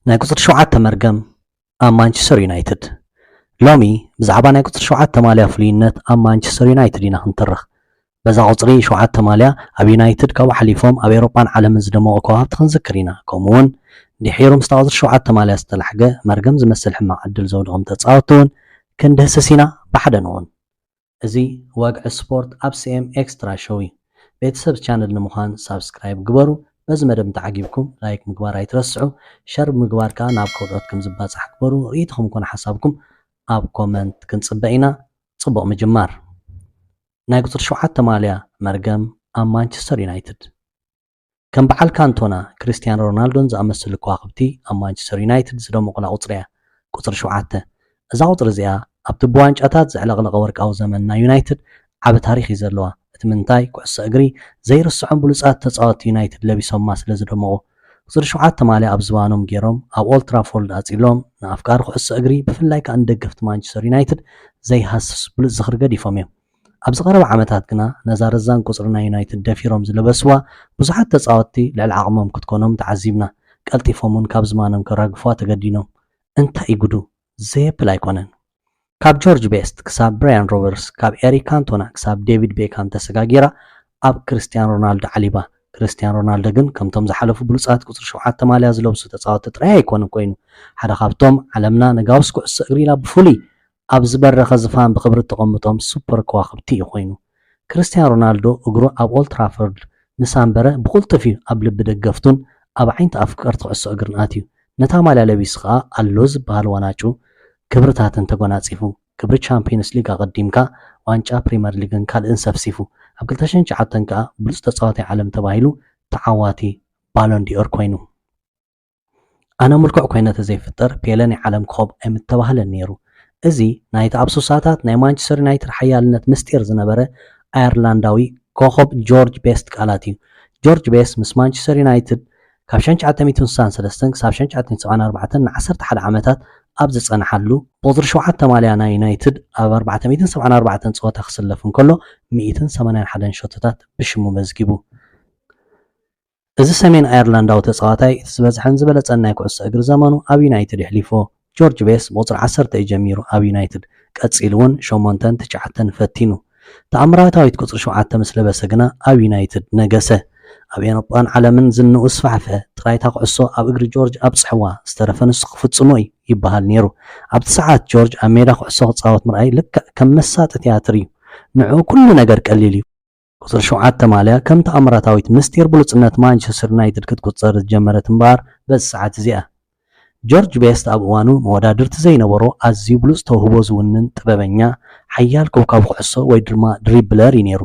ናይ ቁጽሪ ሸውዓተ መርገም ኣብ ማንቸስተር ዩናይትድ። ሎሚ ብዛዕባ ናይ ቁጽሪ ሸውዓተ ማልያ ፍሉይነት ኣብ ማንቸስተር ዩናይትድ ኢና ክንተርኽ። በዛ ቁጽሪ ሸውዓተ ማልያ ኣብ ዩናይትድ ካብኡ ሓሊፎም ኣብ ኤውሮጳን ዓለምን ዝደመቑ ከዋኽብቲ ክንዝክር ኢና። ከምኡ እውን ድሒሩ ምስታ ቁጽሪ ሸውዓተ ማልያ ዝተላሕገ መርገም ዝመስል ሕማቕ ዕድል ዘውደቖም ተጻወትቲ እውን ክንድህስስ ኢና። ብሓደ ንኹን። እዚ ወግዒ ስፖርት ኣብ ሲ ኤም ኤክስትራ ሾው እዩ። ቤተሰብ ቻነል ንምዃን ሳብስክራይብ ግበሩ። በዚ መደብ እንተዓጊብኩም ላይክ ምግባር ኣይትረስዑ። ሸር ብምግባር ከኣ ናብ ካልኦት ከም ዝባጻሕ ግበሩ። ርእይቶኹም ኮነ ሓሳብኩም ኣብ ኮመንት ክንጽበ ኢና። ጽቡቕ ምጅማር። ናይ ቁጽሪ ሸውዓተ ማልያ መርገም ኣብ ማንቸስተር ዩናይትድ። ከም በዓል ካንቶና፣ ክርስቲያኖ ሮናልዶን ዝኣመሰሉ ከዋኽብቲ ኣብ ማንቸስተር ዩናይትድ ዝደመቑላ ቁጽሪ እያ፣ ቁጽሪ ሸውዓተ። እዛ ቁጽሪ እዚኣ ኣብቲ ብዋንጫታት ዘዕለቕለቐ ወርቃዊ ዘመን ናይ ዩናይትድ ዓቢ ታሪኽ እዩ ዘለዋ። እቲ ምንታይ፣ ኩዕሶ እግሪ ዘይርስዖም ብሉጻት ተጻወትቲ ዩናይትድ ለቢሶማ ስለ ዝደመቑ። ቁጽሪ ሸውዓተ ማልያ ኣብ ዝባኖም ገይሮም ኣብ ኦልድ ትራፎርድ ኣጺሎም ንኣፍቃሪ ኩዕሶ እግሪ ብፍላይ ከኣ ንደገፍቲ ማንቸስተር ዩናይትድ ዘይሃስስ ብሉጽ ዝኽሪ ገዲፎም እዮም። ኣብዚ ቀረባ ዓመታት ግና ነዛ ረዛን ቁጽሪ ናይ ዩናይትድ ደፊሮም ዝለበስዋ ብዙሓት ተጻወትቲ ልዕሊ ዓቕሞም ክትኮኖም ተዓዚብና። ቀልጢፎም እውን ካብ ዝማኖም ከራግፉዋ ተገዲኖም። እንታይ እዩ ጉዱ? ዘየብል ኣይኮነን። ካብ ጆርጅ ቤስት ክሳብ ብራያን ሮበርስ፣ ካብ ኤሪክ ካንቶና ክሳብ ዴቪድ ቤካም ተሰጋጊራ ኣብ ክርስቲያኖ ሮናልዶ ዓሊባ። ክርስቲያኖ ሮናልዶ ግን ከምቶም ዝሓለፉ ብሉጻት ቁጽሪ ሸውዓተ ማልያ ዝለብሱ ተጻወትቲ ጥራይ ኣይኮነን ኮይኑ፣ ሓደ ካብቶም ዓለምና ነጋውስ ኩዕሶ እግሪ ኢላ ብፍሉይ ኣብ ዝበረኸ ዝፋን ብኽብሪ እተቐምጦም ሱፐር ከዋኽብቲ እዩ ኮይኑ። ክርስቲያኖ ሮናልዶ እግሩ ኣብ ኦልድ ትራፎርድ ምስ ኣንበረ ብቕልጡፍ እዩ ኣብ ልቢ ደገፍቱን ኣብ ዓይንቲ ኣፍቀርቲ ኩዕሶ እግርን ኣትዩ። ነታ ማልያ ለቢሱ ከኣ ኣሎ ዝበሃል ዋናጩ ክብርታትን ተጎናጺፉ። ክብሪ ቻምፒየንስ ሊግ ኣቐዲምካ ዋንጫ ፕሪመር ሊግን ካልእን ሰፍሲፉ። ኣብ ክልተ ሽሕን ትሽዓተን ከኣ ብሉጽ ተጻዋታይ ዓለም ተባሂሉ ተዓዋቲ ባሎን ዲኦር ኮይኑ። ኣነ ምልኩዕ ኮይነ ተዘይፍጠር ፔለ ናይ ዓለም ኮኸብ ኣይምተባህለን ነይሩ። እዚ ናይቲ ኣብ ሱሳታት ናይ ማንቸስተር ዩናይትድ ሓያልነት ምስጢር ዝነበረ ኣየርላንዳዊ ኮኸብ ጆርጅ ቤስት ቃላት እዩ። ጆርጅ ቤስት ምስ ማንቸስተር ዩናይትድ ካብ ሽሕን ትሽዓተ ሚእትን ስሳን ሰለስተን ክሳብ ሽሕን ትሽዓተ ሚእትን ሰብዓን ኣርባዕተን ን ዓሰርተ ሓደ ዓመታት ኣብ ዝጸንሓሉ፣ ቁጽሪ ሸውዓተ ማልያ ናይ ዩናይትድ ኣብ ኣርባዕተ ሚእትን ሰብዓን ኣርባዕተን ጸወታ ክስለፍ እንከሎ፣ ሚእትን ሰማንያን ሓደን ሸቶታት ብሽሙ መዝጊቡ። እዚ ሰሜን ኣየርላንዳዊ ተጻዋታይ፣ እቲ ዝበዝሐን ዝበለጸን ናይ ኩዕሶ እግሪ ዘመኑ ኣብ ዩናይትድ የሕሊፎ። ጆርጅ ቤስት ብቁጽሪ ዓሰርተ እዩ ጀሚሩ ኣብ ዩናይትድ፣ ቀጺሉ እውን ሸሞንተን ትሽዓተን ፈቲኑ። ተኣምራታዊት ቁጽሪ ሸውዓተ ምስ ለበሰ ግና ኣብ ዩናይትድ ነገሰ። ኣብ ኤውሮጳን ዓለምን ዝንኡ ስፋሕፍሐ። ጥራይ እታ ኩዕሶ ኣብ እግሪ ጆርጅ ኣብጽሕዋ፣ ዝተረፈ ንሱ ክፍጽሞ እዩ ይበሃል ነይሩ። ኣብቲ ሰዓት ጆርጅ ኣብ ሜዳ ኩዕሶ ክጻወት ምርኣይ ልክዕ ከም መሳጢ ትያትር እዩ። ንዕኡ ኩሉ ነገር ቀሊል እዩ። ቁጽሪ ሸውዓተ ማልያ ከም ተኣምራታዊት ምስጢር ብሉጽነት ማንቸስተር ዩናይትድ ክትቁጸር ዝጀመረት እምበኣር በዚ ሰዓት እዚኣ። ጆርጅ ቤስት ኣብ እዋኑ መወዳድርቲ ዘይነበሮ ኣዝዩ ብሉጽ ተውህቦ ዝውንን ጥበበኛ፣ ሓያል ኮብካብ ኩዕሶ ወይ ድማ ድሪብለር እዩ ነይሩ።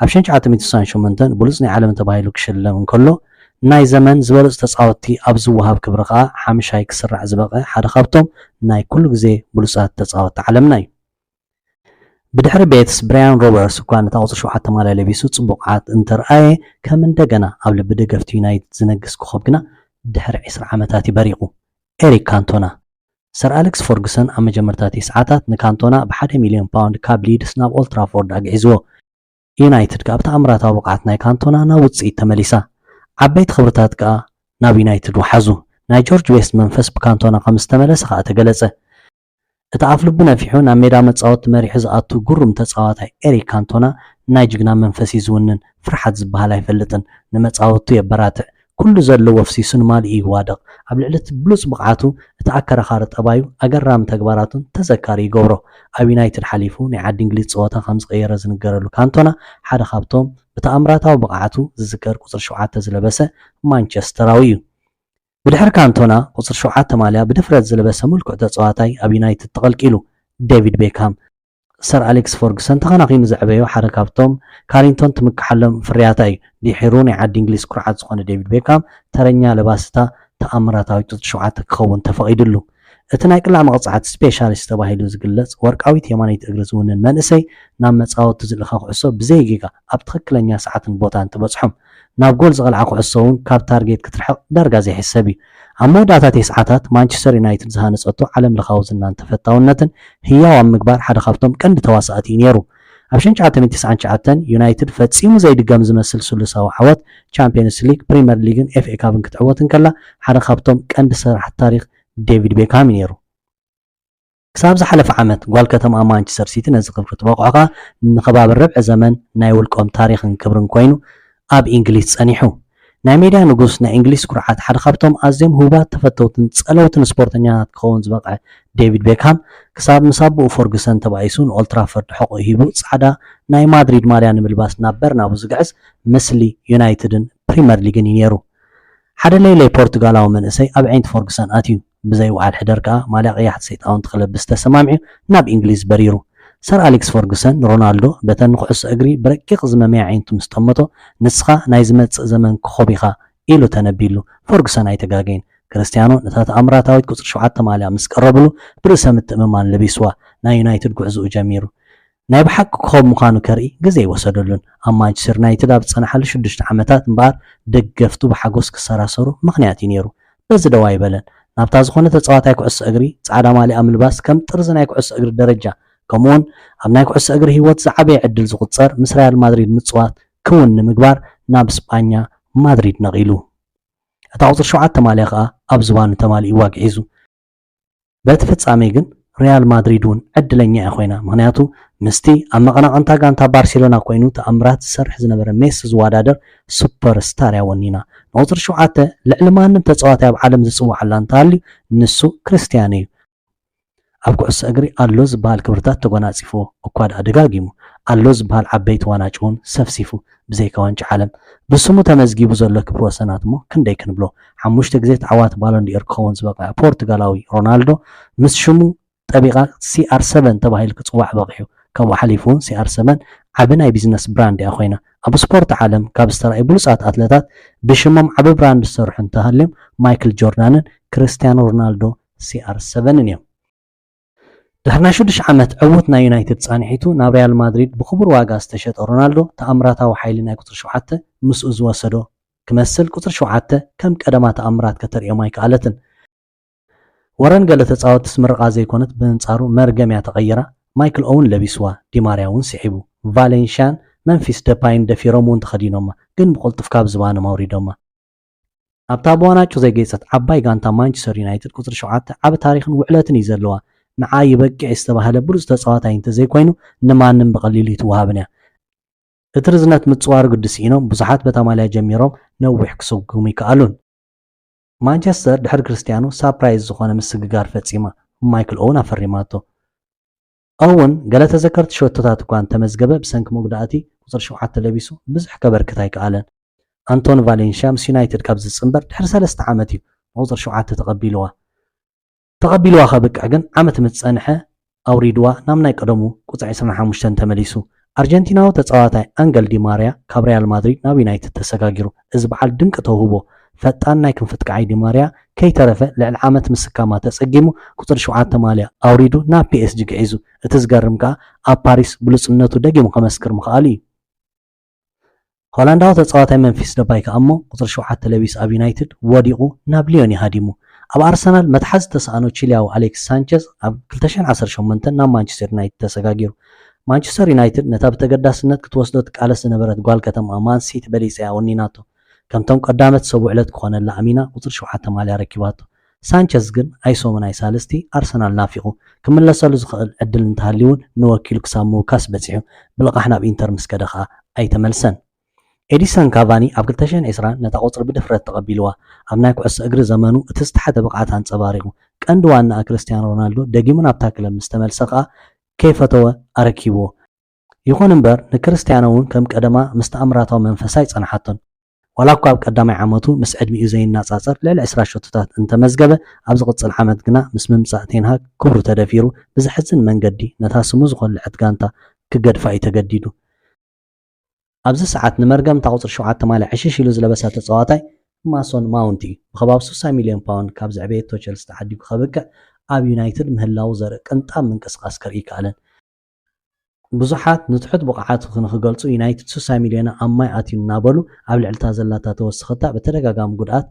ኣብ ሽሕን ትሽዓተ ሚእትን ስሳን ሸሞንተን ብሉጽ ናይ ዓለም ተባሂሉ ክሽለም እንከሎ፣ ናይ ዘመን ዝበለጹ ተጻወትቲ ኣብ ዝወሃብ ክብሪ ከኣ ሓምሻይ ክስራዕ ዝበቐ ሓደ ካብቶም ናይ ኩሉ ግዜ ብሉጻት ተጻወትቲ ዓለምና እዩ። ብድሕሪ ቤትስ፣ ብራያን ሮበርትስ እኳ ነታ ቁጽሪ ሸውዓተ ማልያ ለቢሱ ጽቡቕ ዓወት እንተርኣየ፣ ከም እንደገና ኣብ ልቢ ደገፍቲ ዩናይትድ ዝነግስ ኮኸብ ግና ድሕሪ ዕስራ ዓመታት እዩ በሪቑ። ኤሪክ ካንቶና። ሰር ኣሌክስ ፈርጉሰን ኣብ መጀመርታ እቲ ሰዓታት ንካንቶና ብሓደ ሚልዮን ፓውንድ ካብ ሊድስ ናብ ኦልድ ትራፎርድ ኣግዒዝዎ። ዩናይትድ ከኣ ብተኣምራታዊ ብቕዓት ናይ ካንቶና ናብ ውጽኢት ተመሊሳ። ዓበይቲ ክብርታት ከኣ ናብ ዩናይትድ ወሓዙ። ናይ ጆርጅ ቤስት መንፈስ ብካንቶና ከም ዝተመለሰ ከኣ ተገለጸ። እቲ ኣፍ ልቡ ነፊሑ ናብ ሜዳ መጻወቲ መሪሑ ዝኣቱ ግሩም ተጻዋታይ ኤሪክ ካንቶና ናይ ጅግና መንፈስ እዩ ዝውንን። ፍርሓት ዝበሃል ኣይፈልጥን። ንመጻወቱ የበራትዕ። ኩሉ ዘለዎ ኣፍሲሱ ንማሊኡ ይዋደቕ። ኣብ ልዕሊ እቲ ብሉጽ ብቕዓቱ፣ እቲ ኣከራኻሪ ጠባዩ፣ ኣገራሚ ተግባራቱን ተዘካሪ ይገብሮ። ኣብ ዩናይትድ ሓሊፉ ናይ ዓዲ እንግሊዝ ጸወታ ከም ዝቐየረ ዝንገረሉ ካንቶና ሓደ ካብቶም ብተኣምራታዊ ብቕዓቱ ዝዝከር ቁጽሪ ሸውዓተ ዝለበሰ ማንቸስተራዊ እዩ። ብድሕሪ ካንቶና ቁጽሪ ሸውዓተ ማልያ ብድፍረት ዝለበሰ ምልኩዕ ተጻዋታይ ኣብ ዩናይትድ ተቐልቂሉ፣ ዴቪድ ቤካም። ሰር ኣሌክስ ፈርጉሰን ተኸናኺኑ ዘዕበዮ ሓደ ካብቶም ካሪንቶን ትምክሓሎም ፍርያታ እዩ። ድሒሩ ናይ ዓዲ እንግሊዝ ኩርዓት ዝኾነ ዴቪድ ቤካም ተረኛ ለባስታ ተኣምራታዊ ቁጽሪ ሸውዓተ ክኸውን ተፈቒድሉ። እቲ ናይ ቅላዕ መቕጻዕቲ ስፔሻሊስት ተባሂሉ ዝግለጽ ወርቃዊት የማነይቲ እግሪ ዝውንን መንእሰይ ናብ መጻወቱ ዝልእኻ ኩዕሶ ብዘይ ጌጋ ኣብ ትኽክለኛ ሰዓትን ቦታን ትበጽሖም። ናብ ጎል ዝቐልዓ ኩዕሶ እውን ካብ ታርጌት ክትርሕቕ ዳርጋ ዘይሕሰብ እዩ። ኣብ መወዳእታ እቲ ሰዓታት ማንቸስተር ዩናይትድ ዝሃነጸቶ ዓለም ለኻዊ ዝናን ተፈታውነትን ህያው ኣብ ምግባር ሓደ ካብቶም ቀንዲ ተዋሳእቲ እዩ ነይሩ። ኣብ ሽሕን ትሽዓተ ሚእትን ተስዓን ትሽዓተን ዩናይትድ ፈጺሙ ዘይድገም ዝመስል ስሉሳዊ ዓወት ቻምፒየንስ ሊግ፣ ፕሪምየር ሊግን ኤፍ ኤ ካፕን ክትዕወት እንከላ፣ ሓደ ካብቶም ቀንዲ ሰራሕቲ ታሪኽ ዴቪድ ቤክሃም እዩ ነይሩ። ክሳብ ዝሓለፈ ዓመት ጓል ከተማ ማንቸስተር ሲቲ ነዚ ክብሪ ክትበቕዖ ከኣ ንከባቢ ርብዒ ዘመን ናይ ውልቆም ታሪኽን ክብርን ኮይኑ ኣብ እንግሊዝ ጸኒሑ። ናይ ሜድያ ንጉስ፣ ናይ እንግሊዝ ኩርዓት፣ ሓደ ካብቶም ኣዝዮም ህቡባት ተፈተውትን ጸለውትን ስፖርተኛታት ክኸውን ዝበቕዐ ዴቪድ ቤክሃም፣ ክሳብ ምስ ኣቦኡ ፈርጉሰን ተባኢሱ ንኦልትራፎርድ ሕቖኡ ሂቡ ጻዕዳ ናይ ማድሪድ ማልያ ንምልባስ ናብ በርናቡ ዝግዕዝ፣ ምስሊ ዩናይትድን ፕሪምየር ሊግን እዩ ነይሩ። ሓደ ለይለይ ፖርቱጋላዊ መንእሰይ ኣብ ኣዒንቲ ፈርጉሰን ኣትዩ። ብዘይ ውዓል ሕደር ከኣ ማልያ ቀያሕቲ ሰይጣውንቲ ክለብስ ተሰማሚዑ ናብ እንግሊዝ በሪሩ። ሰር ኣሌክስ ፈርጉሰን ንሮናልዶ በተን ንኩዕሶ እግሪ ብረቂቕ ዝመምያ ኣዒንቱ ምስ ጠመቶ፣ "ንስኻ ናይ ዝመጽእ ዘመን ኮኾብ ኢኻ" ኢሉ ተነቢሉ። ፈርጉሰን ኣይተጋገየን። ክርስትያኖ ነታ ተኣምራታዊት ቁጽሪ ሸውዓተ ማልያ ምስ ቀረብሉ፣ ብርእሰ ምትእምማን ለቢስዋ ናይ ዩናይትድ ጉዕዝኡ ጀሚሩ። ናይ ብሓቂ ኮኾብ ምዃኑ ከርኢ ግዜ ኣይወሰደሉን። ኣብ ማንቸስተር ዩናይትድ ኣብ ዝጸንሓሉ ሽዱሽተ ዓመታት እምበኣር፣ ደገፍቱ ብሓጎስ ክሰራሰሩ ምኽንያት እዩ ነይሩ። በዚ ደው ኣይበለን። ናብታ ዝኾነ ተጻዋታይ ኩዕሶ እግሪ ጻዕዳ ማልያ ምልባስ ከም ጥርዚ ናይ ኩዕሶ እግሪ ደረጃ፣ ከምኡውን ኣብ ናይ ኩዕሶ እግሪ ህይወት ዝዓበየ ዕድል ዝቑጸር ምስ ሪያል ማድሪድ ምጽዋት ክውን ንምግባር ናብ ስጳኛ ማድሪድ ነቒሉ። እታ ቁጽሪ ሸውዓተ ማልያ ከኣ ኣብ ዝባኑ ተማሊእዋ ግዒዙ። በቲ ፍጻሜ ግን ሪያል ማድሪድ እውን ዕድለኛ እያ ኮይና፣ ምኽንያቱ ምስቲ ኣብ መቐናቕንታ ጋንታ ባርሴሎና ኮይኑ ተኣምራት ዝሰርሕ ዝነበረ ሜሲ ዝወዳደር ሱፐር ስታር እያ ወኒና። ንቁጽሪ ሸውዓተ ልዕሊ ማንም ተጻዋታይ ኣብ ዓለም ዝጽዋዓላ እንተሃልዩ፣ ንሱ ክርስትያኖ እዩ። ኣብ ኩዕሶ እግሪ ኣሎ ዝበሃል ክብርታት ተጎናጺፍዎ፣ እኳ ደኣ ደጋጊሙ ኣሎ ዝበሃል ዓበይቲ ዋናጭ እውን ሰፍሲፉ፣ ብዘይካ ዋንጫ ዓለም። ብስሙ ተመዝጊቡ ዘሎ ክብሪ ወሰናት እሞ ክንደይ ክንብሎ? ሓሙሽተ ግዜ ተዓዋቲ ባሎን ዲ'ኦር ክኸውን ዝበቕዐ ፖርቱጋላዊ ሮናልዶ፣ ምስ ሽሙ ጠቢቓ ሲ ኣር ሰቨን ተባሂሉ ክጽዋዕ በቒሑ። ካብኡ ሓሊፉ እውን ሲ ኣር ሰቨን ዓቢ ናይ ቢዝነስ ብራንድ እያ ኮይና። ኣብ ስፖርት ዓለም ካብ ዝተራእዩ ብሉጻት ኣትለታት ብሽሞም ዓቢ ብራንድ ዝሰርሑ እንተሃልዮም፣ ማይክል ጆርዳንን ክርስትያኖ ሮናልዶ ሲ ኣር ሰቨንን እዮም። ድሕሪ ናይ ሽዱሽተ ዓመት ዕዉት ናይ ዩናይትድ ጻንሒቱ ናብ ሪያል ማድሪድ ብክቡር ዋጋ ዝተሸጠ ሮናልዶ፣ ተኣምራታዊ ሓይሊ ናይ ቁጽሪ ሸውዓተ ምስኡ ዝወሰዶ ክመስል፣ ቁጽሪ ሸውዓተ ከም ቀደማ ተኣምራት ከተርእዮም ኣይከኣለትን። ወረን ገለ ተጻወትስ ምርቓ ዘይኮነት፣ ብእንጻሩ መርገም እያ ተቐይራ። ማይክል ኦውን ለቢስዋ፣ ዲማርያ እውን ስሒቡ። ቫሌንሽያን መምፊስ ደፓይን ደፊሮም እውን ተኸዲኖማ፣ ግን ብቕልጡፍ ካብ ዝባኖም ኣውሪዶማ። ኣብታ ብዋናጩ ዘይገይጸት ዓባይ ጋንታ ማንቸስተር ዩናይትድ፣ ቁጽሪ ሸውዓተ ዓቢ ታሪኽን ውዕለትን እዩ ዘለዋ። ንዓ ይበቅዕ ዝተባህለ ብሉጽ ተጻዋታይ እንተዘይኮይኑ፣ ንማንም ብቐሊሉ ኣይትወሃብን እያ። እቲ ርዝነት ምጽዋር ግዲ ስኢኖም፣ ብዙሓት በታ ማልያ ጀሚሮም ነዊሕ ክስጉሙ ኣይከኣሉን። ማንቸስተር ድሕሪ ክርስትያኖ ሳፕራይዝ ዝኾነ ምስግጋር ፈጺማ፣ ማይክል ኦውን ኣፈሪማቶ። ኦውን ገለ ተዘከርቲ ሸቶታት እኳ እንተመዝገበ፣ ብሰንኪ መጉዳእቲ ቁጽሪ ሸውዓተ ለቢሱ ብዙሕ ከበርክት ኣይከኣለን። ኣንቶኒ ቫሌንሽያ ምስ ዩናይትድ ካብ ዝጽንበር ድሕሪ ሰለስተ ዓመት እዩ ንቁጽሪ ሸውዓተ ተቐቢልዋ። ተቐቢልዋ ከብቅዕ ግን ዓመት ምስ ጸንሐ ኣውሪድዋ ናብ ናይ ቀደሙ ቁጽሪ ዕስራን ሓሙሽተን ተመሊሱ። ኣርጀንቲናዊ ተጻዋታይ ኣንገል ዲ ማርያ ካብ ሪያል ማድሪድ ናብ ዩናይትድ ተሰጋጊሩ። እዚ በዓል ድንቂ ተውህቦ፣ ፈጣን ናይ ክንፊ ጥቃዓይ ዲ ማርያ ከይተረፈ ልዕሊ ዓመት ምስካማ ተጸጊሙ ቁጽሪ ሸውዓተ ማልያ ኣውሪዱ ናብ ፒ ኤስ ጂ ግዒዙ። እቲ ዝገርም ከኣ ኣብ ፓሪስ ብሉጽነቱ ደጊሙ ከመስክር ምኽኣሉ እዩ። ሆላንዳዊ ተጻዋታይ መምፊስ ደፓይ ከኣ እሞ ቁጽሪ ሸውዓተ ለቢሱ ኣብ ዩናይትድ ወዲቑ ናብ ሊዮን እዩ ሃዲሙ። ኣብ ኣርሰናል መትሓዚ ዝተሰኣኖ ቺሊያዊ ኣሌክስ ሳንቸዝ ኣብ ክልተ ሽሕን ዓሰርተ ሸሞንተን ናብ ማንቸስተር ዩናይትድ ተሰጋጊሩ። ማንቸስተር ዩናይትድ ነታ ብተገዳስነት ክትወስዶ ትቃለስ ዝነበረት ጓል ከተማ ማን ሲቲ በሊጻ እያ ወኒናቶ። ከምቶም ቀዳመት ሰብ ውዕለት ክኾነላ ኣሚና ቁጽሪ ሸውዓተ ማልያ ረኪባቶ። ሳንቸዝ ግን ኣይሶምን ኣይሳልስቲ ኣርሰናል ናፊቑ። ክምለሰሉ ዝኽእል ዕድል እንተሃልዩ እውን ንወኪሉ ክሳብ ምውካስ በጺሑ። ብልቓሕ ናብ ኢንተር ምስ ከደ ከኣ ኣይተመልሰን። ኤዲሰን ካቫኒ ኣብ ክልተ ሽሕን ዕስራን ነታ ቁጽሪ ብድፍረት ተቐቢልዋ። ኣብ ናይ ኩዕሶ እግሪ ዘመኑ እቲ ዝተሓተ ብቕዓት ኣንጸባሪቑ። ቀንዲ ዋናኣ ክርስትያኖ ሮናልዶ ደጊሙ ናብታ ክለብ ምስ ተመልሰ ከኣ ከይፈተወ ኣረኪብዎ። ይኹን እምበር ንክርስትያኖ እውን ከም ቀደማ ምስ ተኣምራታዊ መንፈሳ ኣይጸንሓቶን። ዋላ እኳ ኣብ ቀዳማይ ዓመቱ ምስ ዕድሚኡ ዘይነጻጸር ልዕሊ ዕስራ ሸቶታት እንተመዝገበ፣ ኣብ ዝቕጽል ዓመት ግና ምስ ምምጻእ ቴን ሃግ ክብሩ ተደፊሩ፣ ብዘሕዝን መንገዲ ነታ ስሙ ዝኾልዐት ጋንታ ክገድፋ እዩ ተገዲዱ። ኣብዚ ሰዓት ንመርገም እታ ቁጽሪ ሸውዓተ ማልያ ዕሽሽ ኢሉ ዝለበሳ ተጻዋታይ ማሶን ማውንት እዩ። ብከባቢ ስሳ ሚልዮን ፓውንድ ካብ ዘዕበየቶ ቸልሲ ተዓዲጉ ከብቅዕ ኣብ ዩናይትድ ምህላዉ ዘርኢ ቅንጣብ ምንቅስቓስ ከርኢ ኣይከኣለን። ብዙሓት ንትሑት ብቕዓቱ ንክገልጹ ዩናይትድ ስሳ ሚልዮን ኣብ ማይ ኣትዩ እናበሉ ኣብ ልዕሊ እታ ዘላታ ተወሰኸታ ብተደጋጋሚ ጉድኣት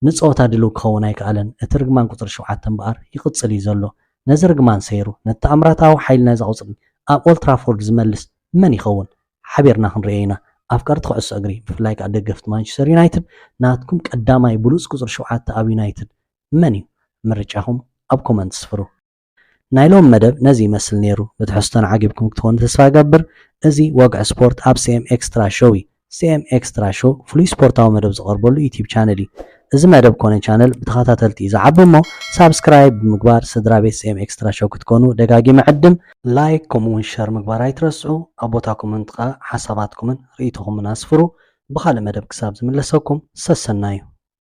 ንጸወታ ድልው ክኸውን ኣይከኣለን። እቲ ርግማን ቁጽሪ ሸውዓተ እምበኣር ይቕጽል እዩ ዘሎ። ነዚ ርግማን ሰይሩ ነቲ ተኣምራታዊ ሓይሊ ናይዛ ቁጽሪ ኣብ ኦልትራፎርድ ዝመልስ መን ይኸውን? ሓቢርና ክንሪኦ ኢና። ኣፍቀርቲ ኩዕሶ እግሪ፣ ብፍላይ ከዓ ደገፍቲ ማንቸስተር ዩናይትድ፣ ናትኩም ቀዳማይ ብሉፅ ቁፅሪ ሸውዓተ ኣብ ዩናይትድ መን እዩ? ምርጫኹም ኣብ ኮመንት ስፍሩ። ናይ ሎም መደብ ነዚ ይመስል ነይሩ። ብትሕዝቶን ዓጊብኩም ክትኾኑ ተስፋ እገብር። እዚ ወግዒ ስፖርት ኣብ ሲኤም ኤክስትራ ሾው እዩ። ሲኤም ኤክስትራ ሾው ፍሉይ ስፖርታዊ መደብ ዝቐርበሉ ዩቲዩብ ቻነል እዩ። እዚ መደብ ኮነ ቻነል ብተኸታተልቲ እዩ ዝዓቢ እሞ ሳብስክራይብ ብምግባር ስድራ ቤት ሲኤም ኤክስትራ ሾው ክትኮኑ ደጋጊመ ዕድም። ላይክ ከምኡ እውን ሸር ምግባር ኣይትረስዑ። ኣብ ቦታ ኮመንት ከዓ ሓሳባትኩምን ርእይቶኹምን ኣስፍሩ። ብኻልእ መደብ ክሳብ ዝምለሰኩም ሰሰናዩ።